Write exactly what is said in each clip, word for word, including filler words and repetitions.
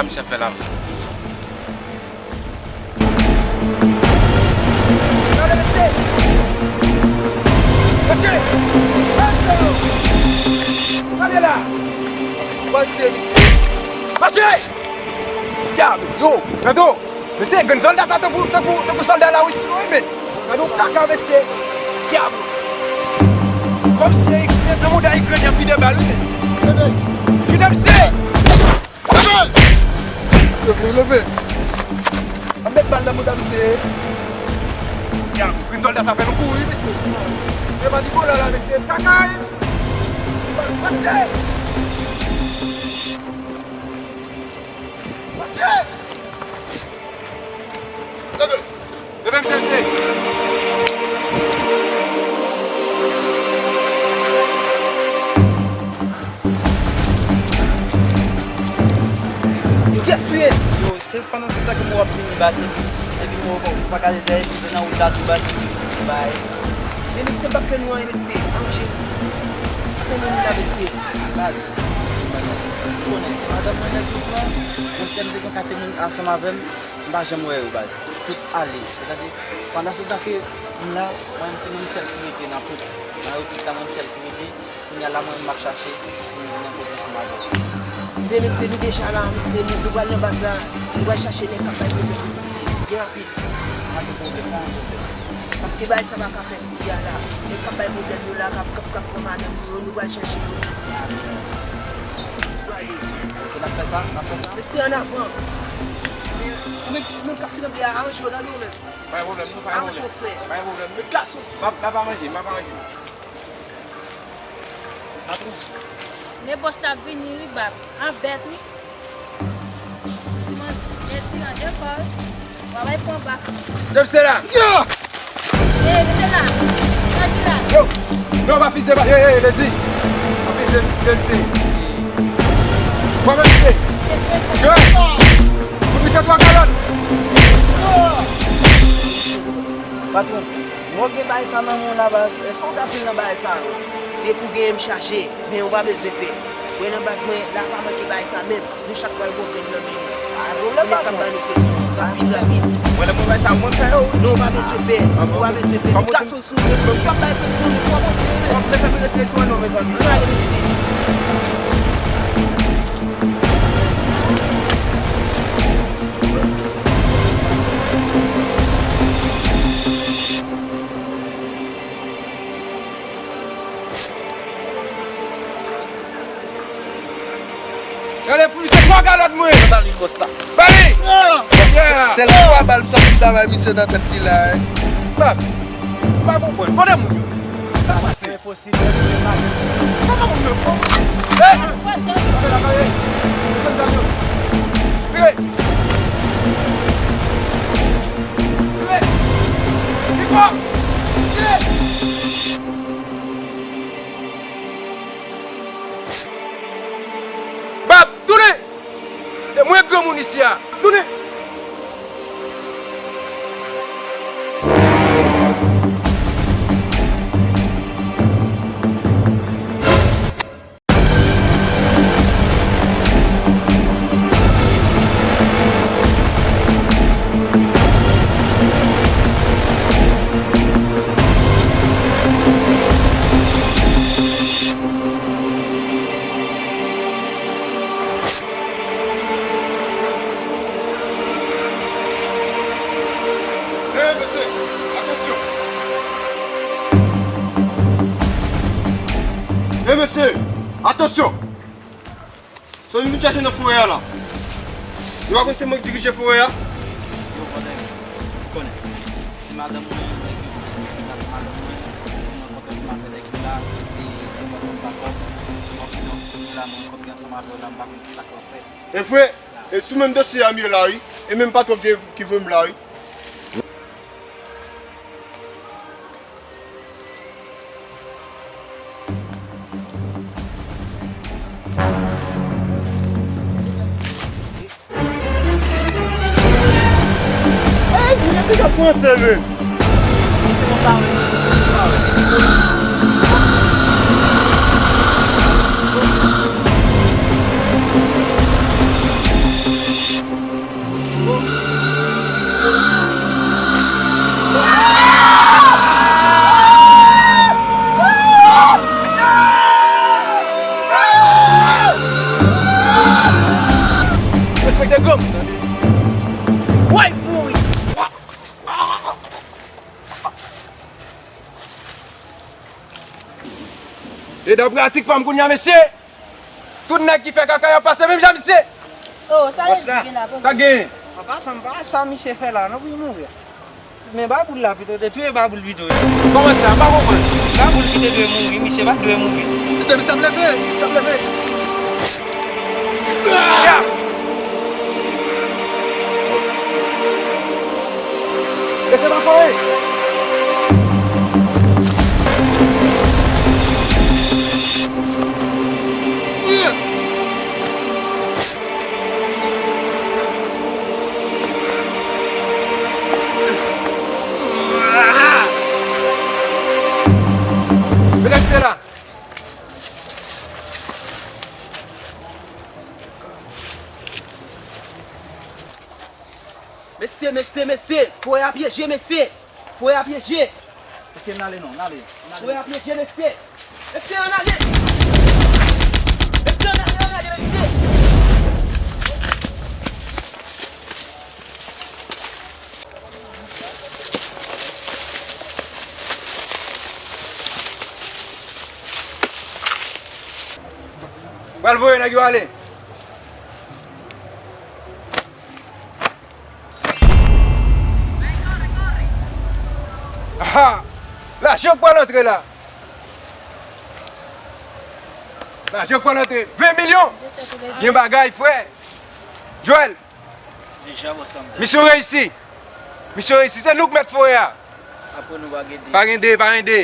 Misye ap fè lavi. Gade, mesye! Mache! Mache! Gade la! Mache, mesye! Mache! Dyab, yo, gade w! Mesye, grenn sòlda sa tankou, tankou, tankou sòlda Larisi yo, wi, men. Gade yon kaka, mesye. Dyab. Kòmsi nan mouda Ikrèn y ap vide bal, wi, men. Chute, mesye. Leve, leve. An met bal nan mouda, mesye. Dyab, grenn sòlda sa fè nou kouri, mesye. Se pa di bola la, mesye. Kaka, wi. Mache. Mache. Leve! Leve, mesye, mesye! Yo, kiyès ou ye? Yo, se pandan se tan ke mwen ap vini baz, epi, epi mwen pa gade dèyè, epi nan wout la tou baz, epi bay. Men mesye, m pa fè nou anyen, mesye. Anje. Fè nou la, mesye. Baz. Ou konnen, se madanm mwen nèg yo pran. Monchè, m te gen kat moun ansanm avè m. M pa janm wè yo, baz. Tout ale. Sètadi, pandan se tan ke m la, mwen menm se mwen sèl ki rete nan tout. Nan yo tout la, mwen sèl ki rete. Kounye a la, mwen menm m ap chache pou m vin nan kote ansanm avè yo. Men mesye, nou deja la, mesye, nou, nou pral nan baz la. Nou pral chache nèg k ap bay pwoblèm, mesye. Byen rapid. Pa gen pwoblèm, pa gen pwoblèm. Paske bagay sa pa ka fèt isi a la. Nèg k ap bay pwoblèm yo la, k ap, k ap, k ap pran madanm yo, nou pral chèche yo. Pwale. Ok, n ap fè sa, n ap fè sa. Mesye, ann avan. Men, ou menm, ou menm k ap tranble a, aranje w, tande w menm. Pa gen pwoblèm, non, pa gen pwoblèm. Aranje w, frè. Pa gen pwoblèm. Met gason sou. M ap, m ap aranje, m ap aranje. Patwon. Men bòs la ap vini, wi, bab. An bèt, wi. Ti man, e ti an dekòl. W a bay pran bak. Mesye la. Yo! Ey, mete la. Sa di la. Yo! Non, pa fize, pa, ey, ey, Ledi. Pa fize, Ledi. Kòman fize? Yo! Pou fize twa galòn. Patwon, mwen gen bagay sa nan men w la, baz. Èske w ta fin nan bagay sa, non? Se pou genyen m chache, men ou pa bezwen pè. Wè nan baz mwen, la pa manke bagay sa menm. Nou chak pral gon grenn nan men nou. Pou nèg k ap ba nou presyon an, rapid, rapid. Mwen, lè mwen wè sa, mwen fè yo. Non, ou pa bezwen pè. Ou pa bezwen pè. Met gason sou ou. Ou ap bay presyon, men kòmanse, men. Mezanmi, retire sou mwen non, mezanmi. Ann ale, mesye. Gade pou misye twa galòn mwen. Ba li kòs la. Ba li! Yeah! Sèl twa bal m sòti travay misye nan tèt li la, eh. Bab, m pa konprann. Kote moun yo? Sa k pase? Enposib, mèt mwen pa gen. Kòman moun yo? Eh! Kòman la, kòman? Desann zam yo. Tire! Tire! Pi fò! Tire! Bab, tounen! E mwen granmoun isi a. Tounen! Hey, mesye, atansyon! Hey, mesye, atansyon! Sa nou vin chache nan forè a la? Nou pa konn se mwen k dirije forè a? Yo, konnen, ou konnen. Si madanm mwen, nèg yo, si madanm mwen, mwen rankontre ansanm avè nèg yo la, e nèg yo konn pa kòb. Bon, kidonk, kounye a la, mwen rankontre ansanm avè w la, m pa konn ki sa k ap fèt. E vre? E sou menm dosye a m ye la, wi. E menm patwon ki, ki voye m la, wi. Ey, mwen te ka panse, men. E dan pratik pa m kounye a, mesye. Tout nèg ki fè kaka, y ap pase menm jan, mesye. Oh, sa Bòs la. Gen la, sa gen. An pasan, m pa sa misye fè la, non, pou l mouri. Men Baboul la pito, te touye Baboul pito. Kòman sa? M pa konprann. Baboul ki te dwe mouri, misye pa t dwe mouri. Misye, misye ap leve, misye ap leve. Ya! Mesye pa fè anyen. Medam, se la. Mesye, mesye, mesye, fwè a pyeje, mesye. Fwè a pyeje. Mesye, n ale non, n ale, n ale. Fwè a pyeje, mesye. Mesye, ann ale. Mesye, ann ale, ann ale, mesye. Pral voye nèg yo ale. Aha! Lajan k pral antre la. Lajan k pral antre. Ven milyon. Gen bagay, frè. Joel. Deja, bòs la, m te... Misyon reyisi. Misyon reyisi. Se nou k mèt forè a. Apre nou pa gen de. Pa gen de, pa gen de.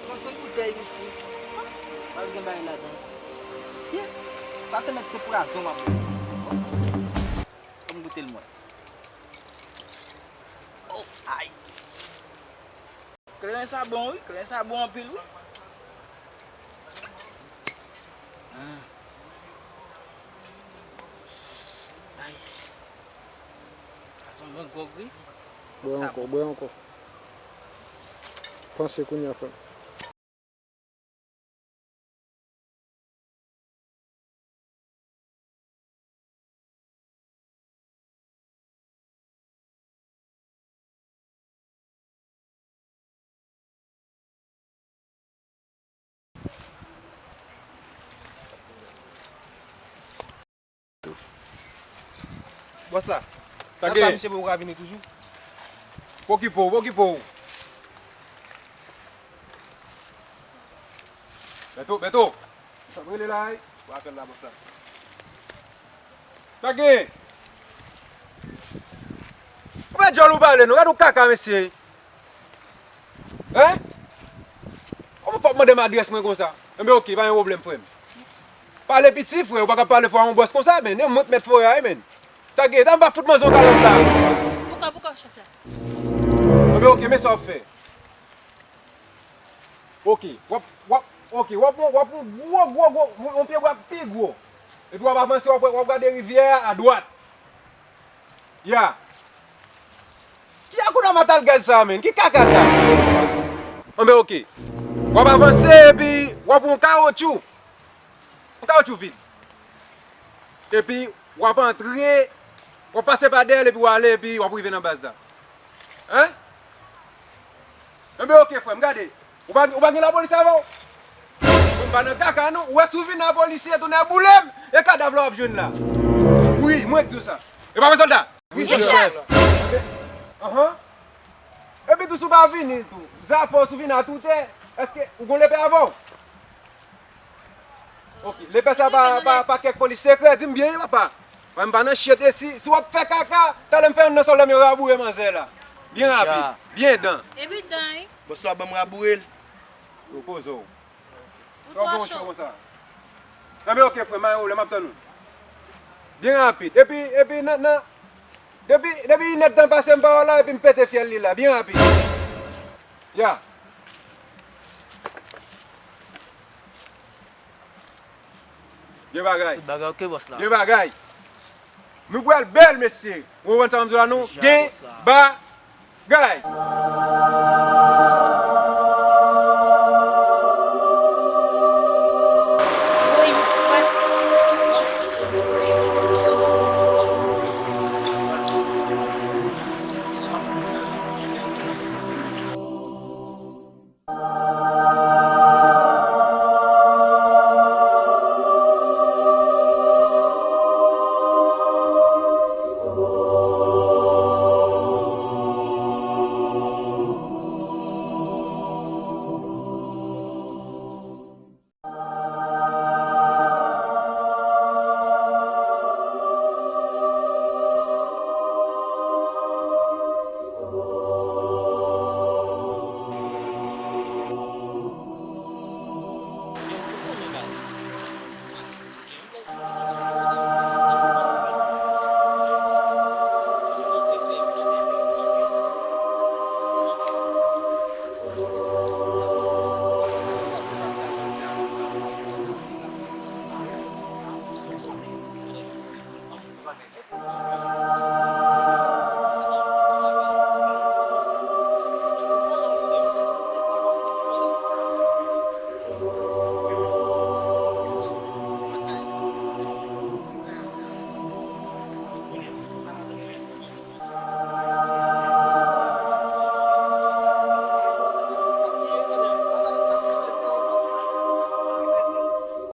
Pase boutèy isi. Pral gen bagay ladan. Mesye, sa te mèt te pwazon m ap bwè. Ban m goute l mwen. Oh, ay. Kleren sa bon wi, kleren sa bon anpil wi. Ah. Ay. Sa se yon bon gwòg wi. Bwè ankò, bwè ankò. Panse kounye a, frè m. Bòs la, sa gen? Misye poko ka vini toujou? Pokipo, pokipo. Beto, Beto. Sa rele la, wi. Ou apèl la, bòs la. Sa gen? Ou pa djòl ou pale, non. Gade yon kaka, mesye. Hein? Kòman fòk mande m adrès mwen konsa? Enben, oke, pa gen pwoblèm, frè m. Pale piti, frè, ou pa ka pale fò a yon bòs konsa, men, e mwen k mèt forè a, wi, men. Sa gen, ta m pa fout manzè yon kalòt la. Pouka, pouka, chèf la? Enben, oke, men sa w ap fè. Oke, w ap, w ap, oke, w ap, w ap yon gwo, gwo, gwo, yon pye bwa pi gwo. Epi w ap avanse, w ap, w ap gade rivyè a, adwat. Ya. Ki akouna matal gaz sa, menn? Ki kaka sa? Anben, oke. W ap avanse epi w ap yon kawotchou. Yon kawotchou vid. Epi w ap antre, w ap pase pa dèyè l epi w ale epi w ap rive nan baz la. Hein? Anben, oke, frè m, gade. Ou pa, ou pa gen lapolis avè w? Bon, m pa nan kaka, non. Ou wè si w vin a polisye, tonè boule m, e kadav la w ap jwenn la. Wi, mwen k di w sa. E pa vre, sòlda? Wi, chèf. Anhan. Epi tou, si w pa vini, tou, zafè w, si w vin atoutè, èske ou gon lepè avè w? Ok, lepè sa pa, pa, pa kèk polis sekrè, di m byen, papa. Mwen, m pa nan chet, e si, si w ap fè kaka, talè m fè youn nan sòlda m yo raboure manzè la. Byen rapid, byen dan. Epi dan, wi. Bòs la ban m raboure l. Yo poze w. Ou twò cho. Anben, ok, frè m, pa gen pwoblèm, m ap tann ou. Byen rapid. Epi, epi, nan, nan, depi, depi inèdtan pase m pa wè w la, epi m pete fyèl li la, byen rapid. Ya. Byen bagay. Tout bagay ok, bòs la. Byen bagay. Nou pral bèl, mesye. Ou konprann sa m di la, nou gen bagay.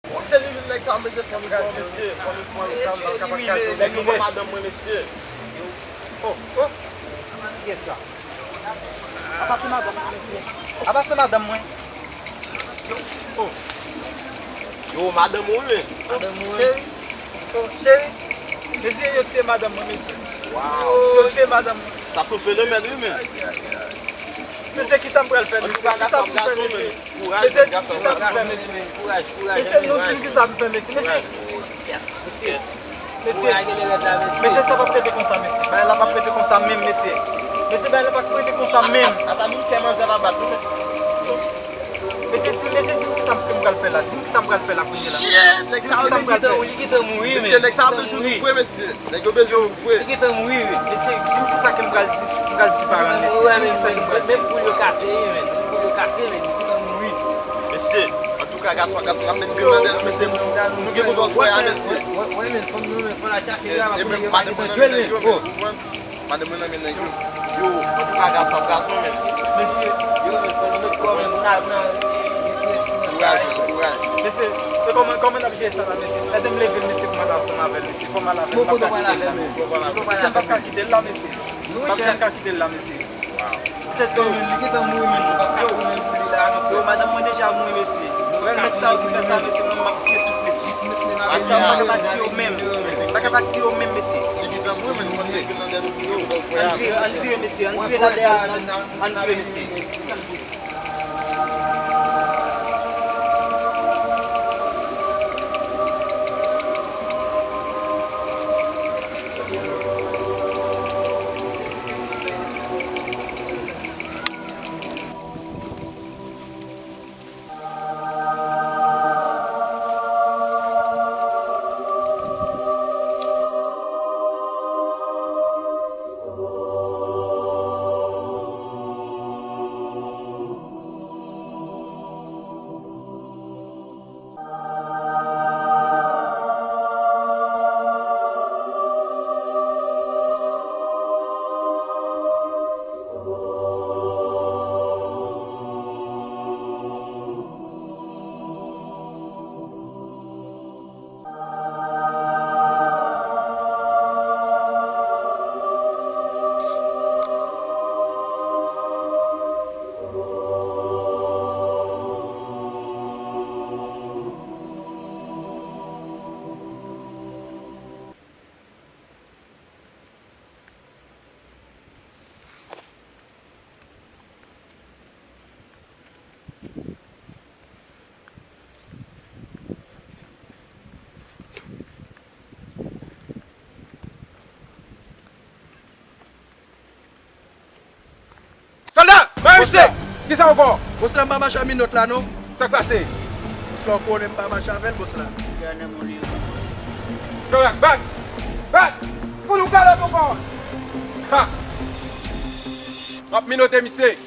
Kote nou jwenn nèg sa yo, mesye? Fò nou pran, mesye, fò nou pran nèg sa yo, nou pa kapab kraze yo. Nèg yo pran madanm mwen, mesye. Oh, oh. Kiyès sa? Apa se madanm mwen, mesye? Apa se madanm mwen? Oh. Yo, madanm ou, wi. Madanm ou, wi. Cheri. Oh, cheri. Mesye, yo tiye madanm mwen, mesye. Wow. Yo tiye madanm mwen. Sa se yon fenomèn, wi, men. Mesye, kisa m pral fè, mesye? Kisa m pral fè, mesye? Mesye, di m kisa m pral fè, mesye? Mesye, nou di m kisa m fè, mesye? Mesye, mesye, mesye, sa p ap rete konsa, mesye. Bagay la p ap rete konsa menm, mesye. Mesye, bagay la p ap rete konsa menm. Ata, ata, nou kè manzè pa bat nou, mesye. Mesye, di, mesye, di m kisa m pral fè la. Di m kisa m pral fè la kounye la. Shit, nèg sa yo gentan mouri, mesye, nèg sa yo bezwen nou vre, mesye. Nèg yo bezwen nou vre. Li gentan mouri, wi. Mesye, di m kisa ke m pral di, m pral di paran l, mesye. Di m kisa ke m pral di. Menm poul yo kase, wi, men. Poul yo kase, men. Li gentan mouri. Mesye, antouka, gason, gason, n ap met grenn nan tèt nou, mesye. Nou gen kontwòl fè a, mesye. Wè, wè, men, fanm nou, men, fò n al chache yo, e, e, men, madanm mwen nan men nèg yo, men. Madanm mwen nan men nèg yo. Yo, antouka, gason ap gason, men. Mesye, yo, men, fò nou met kò, men, pou n al pran, e, e, ti espri nan sa, kouraj, men, kouraj. Mesye, e kòman, kòman n ap jere sa la, mesye? Ede m leve l, mesye, pou m al ansanm avè l, mesye. Fò m al avè l, m p ap ka kite l la, mesye. Mesye, m p ap ka kite l la, mesye. M p ap janm ka kite l la, mesye. Mesye, di yo, men, li gentan mouri, men, nou p ap ka pran l pou li la, non, frè. Yo, madanm mwen deja mouri, mesye. Wè, nèg sa yo ki fè sa, mesye, mwen, m ap tiye tout, mesye. Nèg sa yo, m pa ka pati yo menm. M pa ka pati yo menm, mesye. Li gentan mouri, men nou konn gen nan dèyè nou pou yo, bon, frè. Ann vire, ann vire, mesye. Ann vire nan dèyè, ann, ann vire, mesye. Sòlda! Mwen, misye! Kisa ankò? Bòs la, m pa mache ak minòt la, non. Sa k pase? Bòs la, ou konnen m pa mache avè l, bòs la. Korak, bak! Bak! Pale tonton. Ha! W ap minote misye.